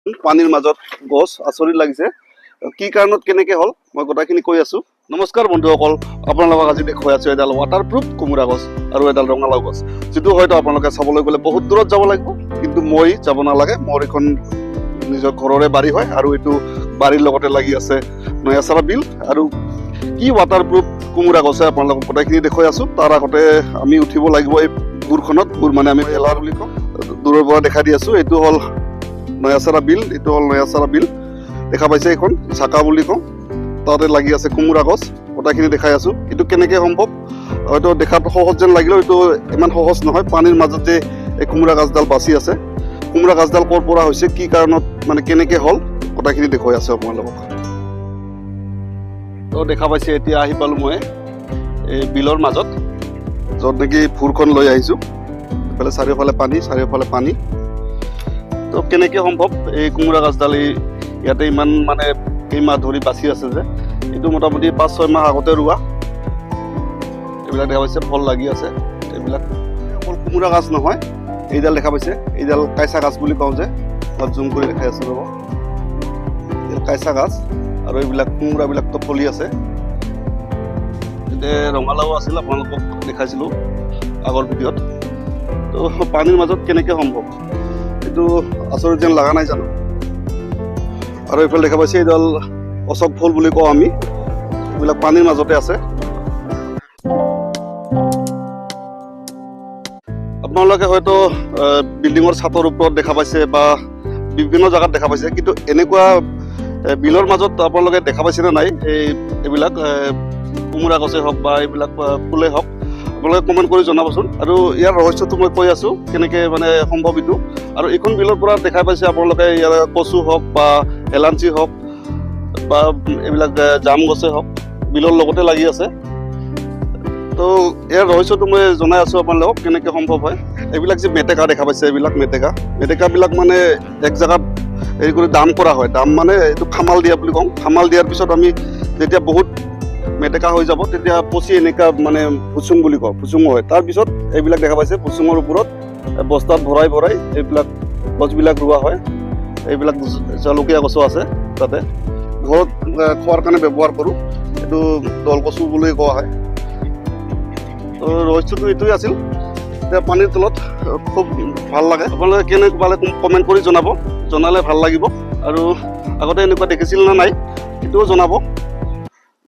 পানীৰ মাজত গছ, আচৰিত লাগিছে। কি কাৰণত কেনেকে হ'ল, মই গোটেইখিনি কৈ আছো। নমস্কাৰ বন্ধুসকল, আপোনালোকক আজি দেখুৱাই আছো এডাল ৱাটাৰপ্ৰুফ কোমোৰা গছ আৰু এডাল ৰঙালাও গছ, যিটো হয়তো আপোনালোকে চাবলৈ গ'লে বহুত দূৰত যাব লাগিব, কিন্তু মই যাব নালাগে। মোৰ এইখন নিজৰ ঘৰৰে বাৰী হয় আৰু এইটো বাৰীৰ লগতে লাগি আছে নয়াচাৰা বিল। আৰু কি ৱাটাৰপ্ৰুফ কোমোৰা গছে, আপোনালোকক গোটেইখিনি দেখুৱাই আছো। তাৰ আগতে আমি উঠিব লাগিব এই ভূৰখনত। ভূৰ মানে আমি ভেলা বুলি কওঁ। দূৰৰ পৰা দেখাই দি আছো। এইটো হ'ল নয়াচাৰা বিল, এইটো হ'ল নয়াচাৰা বিল। দেখা পাইছে, এইখন চাকা বুলি কওঁ। তাতে লাগি আছে কোমোৰা গছ। গোটেইখিনি দেখাই আছো। এইটো কেনেকে সম্ভৱ? হয়তো দেখাত সহজ যেন লাগিলেও এইটো ইমান সহজ নহয়। পানীৰ মাজত যে এই কোমোৰা গাছডাল বাচি আছে, কোমোৰা গাছডাল ক'ৰ পৰা হৈছে, কি কাৰণত, মানে কেনেকে হ'ল, গোটেইখিনি দেখুৱাই আছো আপোনালোকক। তো দেখা পাইছে, এতিয়া আহি পালো মই এই বিলৰ মাজত, য'ত নেকি ভূৰখন লৈ আহিছো। এইফালে চাৰিওফালে পানী, চাৰিওফালে পানী। তো কেনেকে সম্ভৱ এই কোমোৰা গাছডাল এই ইয়াতে ইমান মানে কেইমাহ ধৰি বাচি আছে যে? এইটো মোটামুটি 5-6 মাহ আগতে ৰোৱা। এইবিলাক দেখা পাইছে, ফল লাগি আছে। এইবিলাক অকল কোমোৰা গাছ নহয়। এইডাল দেখা পাইছে, এইডাল কাইচা গাছ বুলি কওঁ যে। অলপ জুম কৰি দেখাই আছো, ৰ'ব। এইডাল কাইচা গাছ আৰু এইবিলাক কোমোৰাবিলাকতো ফলি আছে। এতিয়া ৰঙালাও আছিল, আপোনালোকক দেখাইছিলোঁ আগৰ ভিডিঅ'ত। তো পানীৰ মাজত কেনেকৈ সম্ভৱ, এইটো আচৰিত যেন লগা নাই জানো? আৰু এইফালে দেখা পাইছে, এইডাল অশোক ফুল বুলি কওঁ আমি। এইবিলাক পানীৰ মাজতে আছে। আপোনালোকে হয়তো বিল্ডিঙৰ ছাদৰ ওপৰত দেখা পাইছে বা বিভিন্ন জেগাত দেখা পাইছে, কিন্তু এনেকুৱা বিলৰ মাজত আপোনালোকে দেখা পাইছেনে নাই এইবিলাক কোমোৰা গছেই হওক বা এইবিলাক ফুলেই হওক? আপোনালোকে কমেণ্ট কৰি জনাবচোন। আৰু ইয়াৰ ৰহস্যটো মই কৈ আছোঁ, কেনেকৈ মানে সম্ভৱ এইটো। আৰু এইখন বিলৰ পৰা দেখা পাইছে আপোনালোকে, ইয়াৰ কচু হওক বা এলাঞ্চি হওক বা এইবিলাক জাম গছেই হওক, বিলৰ লগতে লাগি আছে। তো ইয়াৰ ৰহস্যটো মই জনাই আছোঁ আপোনালোকক, কেনেকৈ সম্ভৱ হয়। এইবিলাক যে মেটেকা দেখা পাইছে, এইবিলাক মেটেকা, মেটেকাবিলাক মানে এক জেগাত হেৰি কৰি দাম কৰা হয়। দাম মানে এইটো খামাল দিয়া বুলি কওঁ। খামাল দিয়াৰ পিছত আমি যেতিয়া বহুত মেটেকা হৈ যাব, তেতিয়া পচি এনেকুৱা মানে ফুচুং বুলি কওঁ, ফুচুং হয়। তাৰপিছত এইবিলাক দেখা পাইছে, ফুচুঙৰ ওপৰত বস্তাত ভৰাই ভৰাই এইবিলাক গছবিলাক ৰোৱা হয়। এইবিলাক জলকীয়া গছো আছে তাতে। ঘৰত খোৱাৰ কাৰণে ব্যৱহাৰ কৰোঁ। এইটো দল কচু বুলি কোৱা হয়। তো ৰহস্যটো এইটোৱে আছিল। এতিয়া পানীৰ তলত খুব ভাল লাগে। আপোনালোকে কেনেকুৱা পালে কমেণ্ট কৰি জনাব, জনালে ভাল লাগিব। আৰু আগতে এনেকুৱা দেখিছিল নে নাই, সেইটোও জনাব।